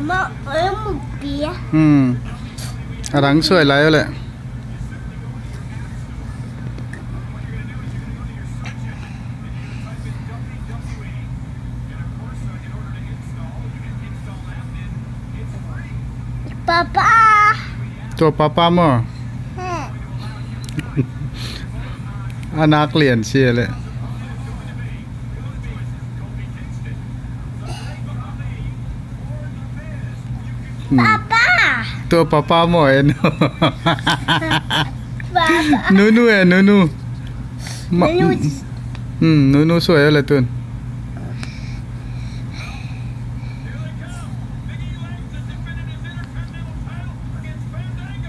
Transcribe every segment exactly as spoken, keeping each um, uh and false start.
Mawh, eh, mukpi ah. Hmm. A dang suai lai uh leh. Papa. Tua papa maw? Hmm. A nak lian sia leh. Hmm. Papa. Tua papa maw e? Papa. Nunu e, Nunu. Ma- Nunu. Hmm, Nunu suai a le tun.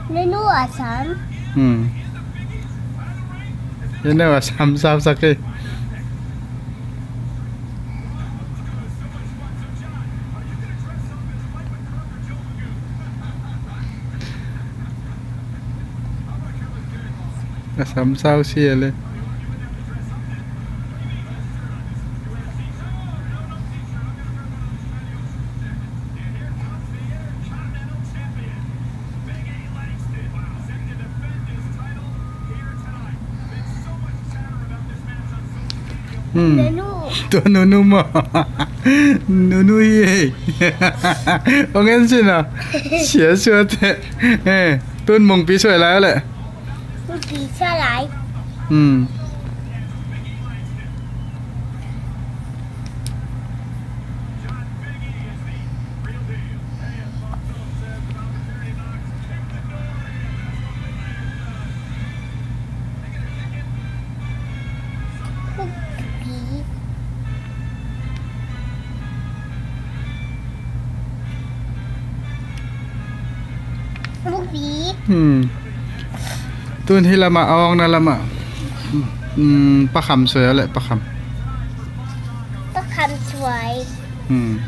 Nunu a sam. Hmm. Nunu a sam, sam sak e. A sam sau sia le. Hmm. Nunu. Tua Nunu maw? Nunu hi e. Ong en sin a. Sia suate. Eh, tun mungpi suai lai le. Mungpi suai lai. Hmm. Hmm. Tun hi lamah, a awngna lamah. Hmm, Pakham suai a le, Pakham. Pakham suai. Hmm.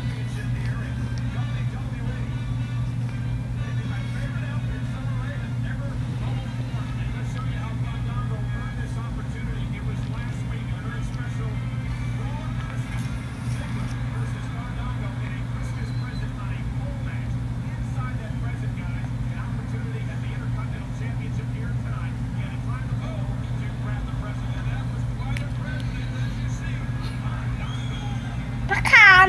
Pakham.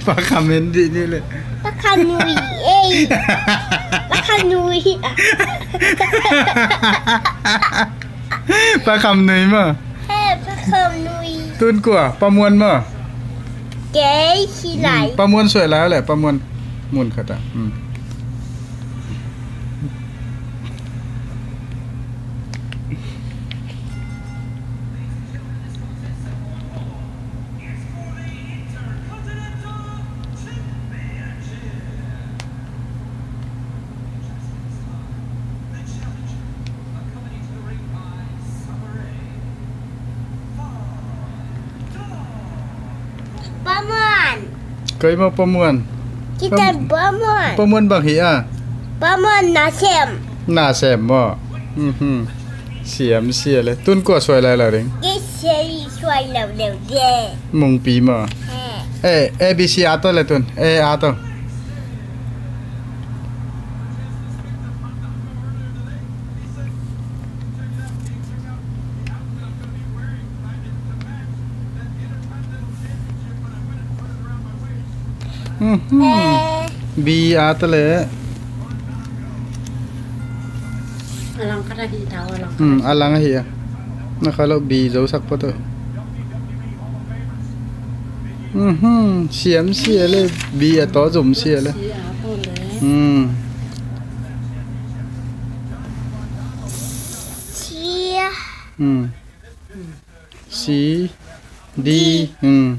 Pakham en dih ni le. Pakham nui, ei. Pakham nui. Pakham nui maw? He, Pakham nui. Tun kua, Pamuan maw? Kei, hi lai. Hmm, Pamuan suai lai le, Pamuan mun khat ah. Hmm. Pamuan. Koi maw Pamuan? Kita Pam-, Pamuan. Pamuan bang hi a? Pamuan nasem. Nasem maw? Mhm. Siam sia le. Tun kua suai lai lo ding? Kei sia suai lo lo de. Mungpi maw? He. Eh, A B C a to le tun. A a to. Mhm. Eh. B a ta le. A lang khat ahi tau, a lang khat. Hmm, a lang ahi a. Na kha lo B zo sak pa to. Mhm, siam sia le, B a to zum sia le. Sia to le. Hmm. Sia. Hmm. C, D. D. Hmm.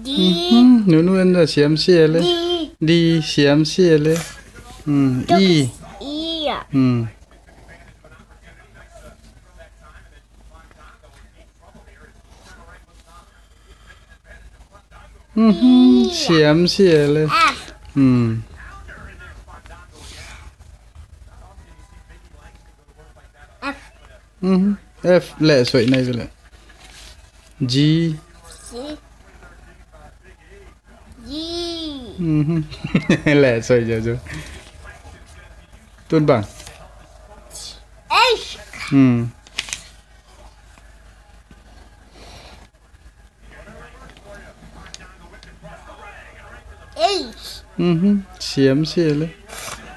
D. Mhm, Nunu en da siam sia le. D. D, siam sia le. Hmm, E. E, ya. Hmm. Mhm, siam sia le. F. Hmm. F. Mhm. F leh suaih nai ve leh. G. G. G. Mhm. Leh suaih zo zo. Tun bang. H. Hmm. H. Mhm. Siam sia le.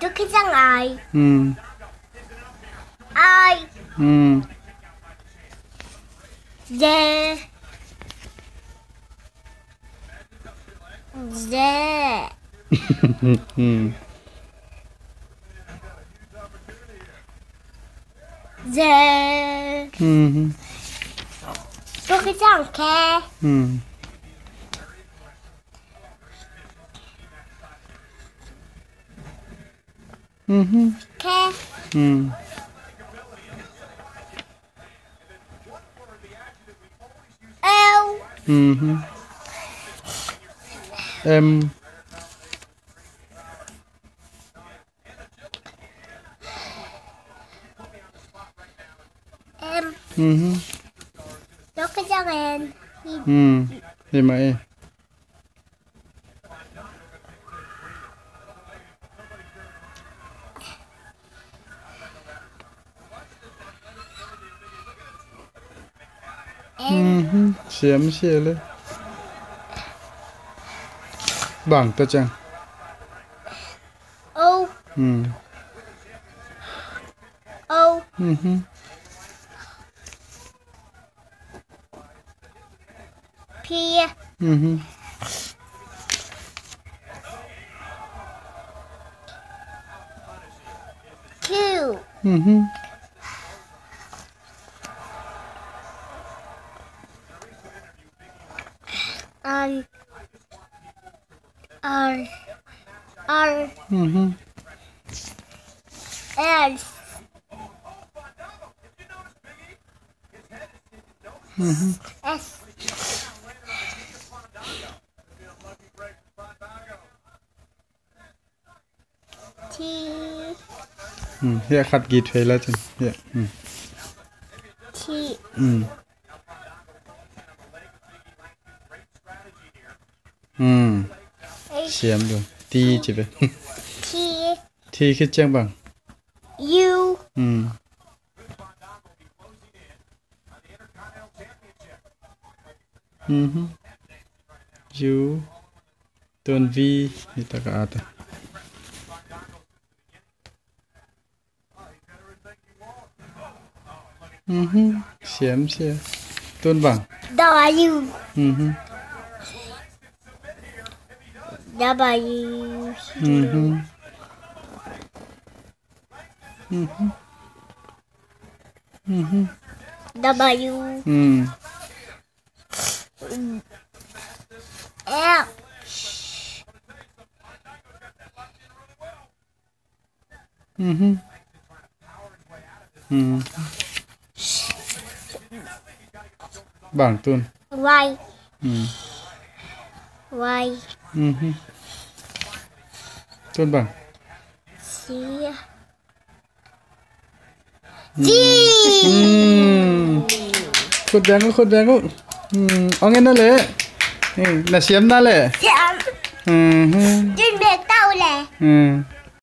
Tu ki sang I. Hmm. I. Hmm. Z. Z. Hmm. Z. Mhm. Tu ki sang K. Hmm. Mhm. K. Hmm. L. Mhm. M. M. Mhm. Lo ki sang N. Hmm. Hi mah e. Mhm. Siam sia le. Bang ta ciang. O. Hmm. O. Mhm. P. Mhm. Q. Mhm. R. R. R. Mhm. S. Mhm. S. T. Hmm, hiah khat git phei la cin. Hiah. Hmm. T. Hmm. Hmm. H. Siam lo. T ci ve. T. T khit ciang bang. U. Hmm. Mhm. U. Tun V. Ni taka ata. Mhm. Siam sia. Tun bang. W. Mhm. W. Mhm. Mhm. Mhm. W. Hmm. X. Mhm. Hmm. Bang tun. Y. Hmm. Y. Mhm. Tun bang. C. G. Hmm. Khut beng uh, khut beng uh. Hmm. Ong en na le. Hmm. Na siam na le. Siam. Mhm. Din bek tau le. Hmm.